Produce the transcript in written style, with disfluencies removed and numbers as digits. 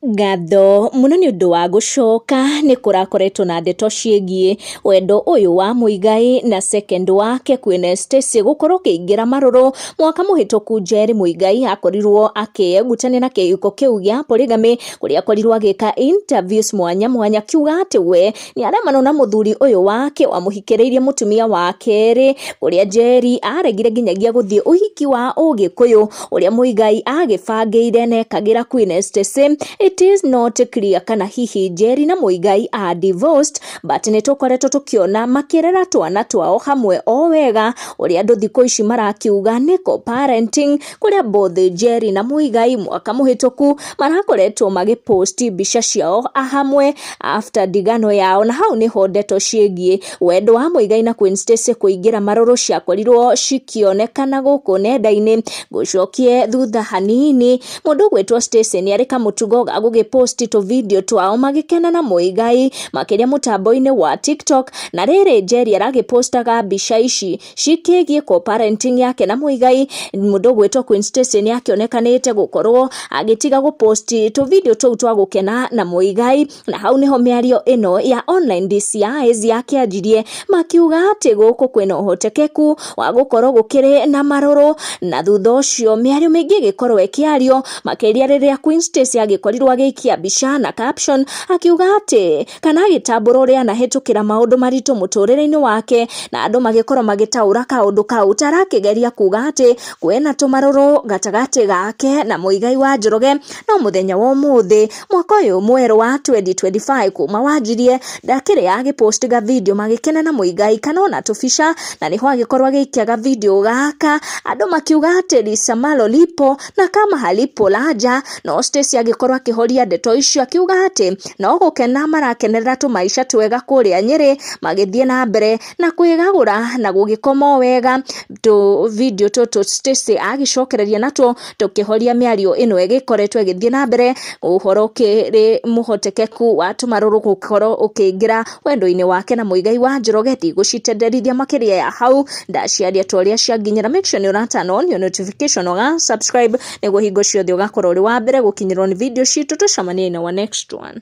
Ngatho mũno nĩ ũndũ wa gũcoka. Nĩ kũrakoretwo na ndeto ciĩgiĩ wendo ũyũ wa Muigai na second wake Queen Stacy gũkorwo ũkĩingĩra marũrũ. Mwaka mũhĩtũku Njeri Muigai akorirwo akĩyegutania na kĩhiko kĩu gĩa polygamy, kũrĩa akorirwo agĩka interviews mwanya mwanya akiuga atĩ we nĩ aremanwo na mũthuri ũyũ wake wamũhikĩrĩirie mũtumia wa kerĩ, kũrĩa Njeri aregire nginyagia gũthiĩ ũhiki wa ũgĩkũyũ ũrĩa Muigai agĩbangĩire na ekagĩra Queen Stacy. It is not clear kana hihi Njeri na Muigai are divorced, but nĩ tũkoretwo tũkĩona makĩrera twana twao hamwe o wega, ũrĩa andũ thikũ ici marakiuga nĩ co-parenting, kũrĩa both Njeri na Muigai mwaka mũhĩtũku marakoretwo magĩpost mbica ciao hamwe after ndigano yao. Na hau nĩho ndeto ciĩgiĩ wendo wa Muigai na Queen Stacy kũingĩra marũrũ ciakorirwo cikĩonekana gũkũ nenda-inĩ. Ngũcokie thutha hanini, mũndũ ũgwĩtwo Stacy nĩ arĩ kamũtugo ga gũgĩpost tũ video twao magĩkena na Muigai, makĩria mũtambo-inĩ wa TikTok. Na rĩrĩ Njeri aragĩpostaga mbica ici cikĩgiĩ co-parenting yake na Muigai, mũndũ ũgwĩtwo Queen Stacy nĩ akĩonekanĩte gũkorwo agĩtiga gũpost tũ video tũu twa gũkena na Muigai. Na hau nĩho mĩario ĩno ya online DCIs yakĩanjirie, makiuga atĩ gũkũ kwĩna ũhotekeku wa gũkorwo gũkĩrĩ na marũrũ. Na thutha ũcio mĩario mĩingĩ ĩgĩkorwo ĩkĩario, makĩria rĩrĩa Queen Stacy agĩkorirwo agĩikia mbica na caption akiuga atĩ kana agĩtambũra ũrĩa anahĩtũkĩra maũndũ maritũ mũtũrĩre-inĩ wake, na andũ magĩkorwo magĩtaũra kaũndũ kau tarakĩgeria kuga atĩ kwĩna tũmarũrũ gatagatĩ gake na Muigai wa Njoroge. No mũthenya wa ũmũthĩ, mwaka ũyũ mwerũ wa 2025 kuma wanjirie, ndakĩrĩ agĩpost ga video magĩkena na Muigai kana ona tũbica, na nĩho agĩkorwo agĩikia ga video gaka, andũ makiuga atĩ lisemalo lipo na kama halipo laja. No Stacy agĩkorwo akĩhoria ndeto icio, akiuga atĩ no gũkena marakenerera tũmaica twega kũrĩa Nyĩrĩ, magĩthiĩ na mbere na kwĩgagũra na gũgĩkoma o wega. Tũ video tũtũ Stacy agĩcokereria natuo tũkĩhoria mĩario ĩno ĩgĩkoretwo ĩgĩthiĩ na mbere, ũhoro ũkĩrĩ mũhotekeku wa tũmarũrũ gũkorwo ũkĩingĩra wendo-inĩ wake na Muigai wa Njoroge. Ndigũcitenderithia makĩria ya hau, ndaciaria ta ũrĩa cianginyĩra. Make sure nĩ ũra turn on your notification, ũga subscribe nĩguo hingo ciothe ũgakorwo ũrĩ wa mbere gũkinyĩrwo nĩ video citũ. Tũcemanie in our next one.